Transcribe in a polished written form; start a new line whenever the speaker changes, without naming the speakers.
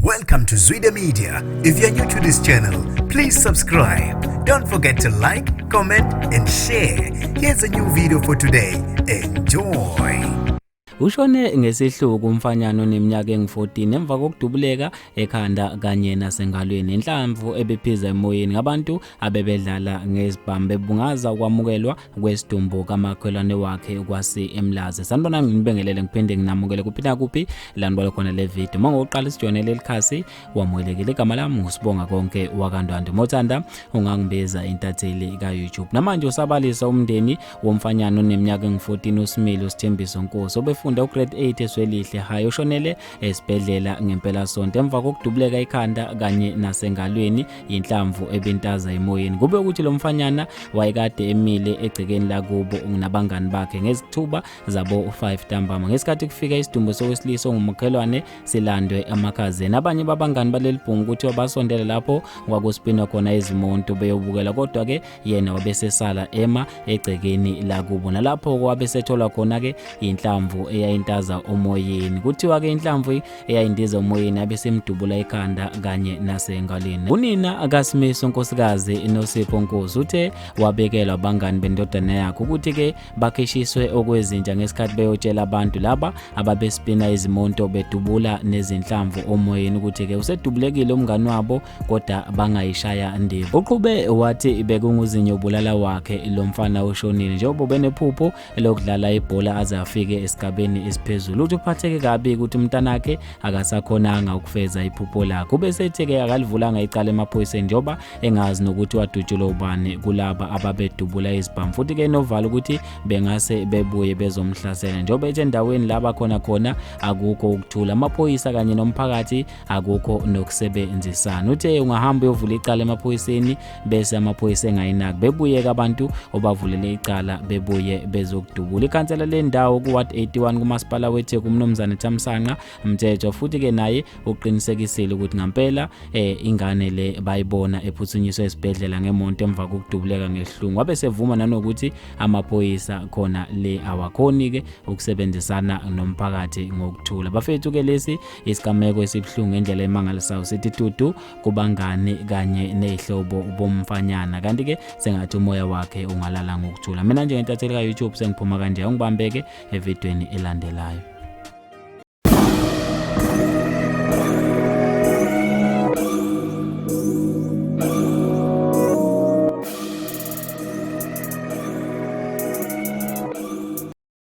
Welcome to Zwida Media. If you're new to this channel, please subscribe. Don't forget to like, comment, and share. Here's a new video for today. Enjoy.
Ushone ngesihluku umfanyana oneminyaka engu-14 emva kokudubuleka ekhanda kanye nasengalweni inhlamvu ebiphiza emoyeni ngabantu abebedlala ngezibhamu bebungaza ukwamukelwa kwesidumbu kamakhelwane wakhe kwase eMlazi. Sanibonani, nginibingelele ngiphinde nginamukele kuphi nakuphi la nibala khona le video. Uma ngokuqala isijoyine leli khasi, wamukelekile. Igama lami nguSibonga Konke wakaNdwandwe. Mothanda ungangibiza intatheli ka-YouTube. Namanje usabalisa umndeni womfanyana oneminyaka engu-14 uSimilo Sithembiso Nkosi obefunda ugrade 8 eSwelihle High oshonele esibhedlela ngempelasonto emva kokudubuleka ikhanda kanye nasengalweni yinhlamvu ebintaza emoyeni. Kube ukuthi lo mfanyana wayekade emile egcekeni lakubo nabangani bakhe ngezithuba zabo 5 ntambama ngesikhathi kufika isidumbu sowesilisa ongumakhelwane silandwe emakhazeni. Abanye babangani baleli bhungu kuthiwa basondela lapho kwakusipinwa khona izimonto beyobukela, kodwa-ke yena wabesesala ema egcekeni lakubo nalapho kwabesetholwa khona-ke inhlamvu eyayintaza omoyeni. Kuthiwa-ke inhlamvu eyayindiza omoyeni abesemdubula ikhanda kanye nasengalweni. Unina kaSimiso, uNkosikazi Nosipho Nkosi, uthe wabekelwa abangani bendodana yakhe ukuthi-ke bakhishiswe okwezinja ngesikhathi beyotshela abantu laba ababespina izimonto bedubula nezinhlamvu omoyeni ukuthi-ke usedubulekile umngani wabo, kodwa bangayishaya ndiva. Uqhube wathi bekunguzinyo ubulala wakhe lo mfana oshonile njengoba ubenephupho elokudlala ibhola aze afike esigabeni esiphezulu. Uthi uphatheke kabi ukuthi umntanakhe akasakhonanga ukufeza iphupho lakhe. Ubesethi-ke akalivulanga icala emaphoyiseni njengoba engazi nokuthi wadutshulwa ubani kulaba ababedubula izibhamu, futhi-ke novalo ukuthi bengase bebuye bezomhlasela njengoba ethi endaweni la bakhona khona akukho ukuthula, amaphoyisa kanye nomphakathi akukho nokusebenzisana. Uthe ungahamba uyovula icala emaphoyiseni bese amaphoyisa engayinaki, bebuyeka abantu obavulele icala bebuye bezokudubula. Ikhansela lendawo ku-ward 81 kumasipala weTheku, uMnumzane Thamsanqa Mthetho, futhi-ke naye uqinisekisile ukuthi ngampela ingane le bayibona ephuthunyiswa esibhedlela ngemonto emva kokudubuleka ngehlungu. Wabe sevuma nanokuthi amaphoyisa khona le awakhoni-ke ukusebenzisana nomphakathi ngokuthula. Bafethu-ke, lesi isigameko esibuhlungu ngendlela emangalisayo, sithi dudu kubangani kanye nezihlobo bomfanyana, kanti-ke sengathi umoya wakhe ungalala ngokuthula. Mina njengentatheli ka-YouTube sengiphuma kanje, ungibambeke evidweni elandelayo.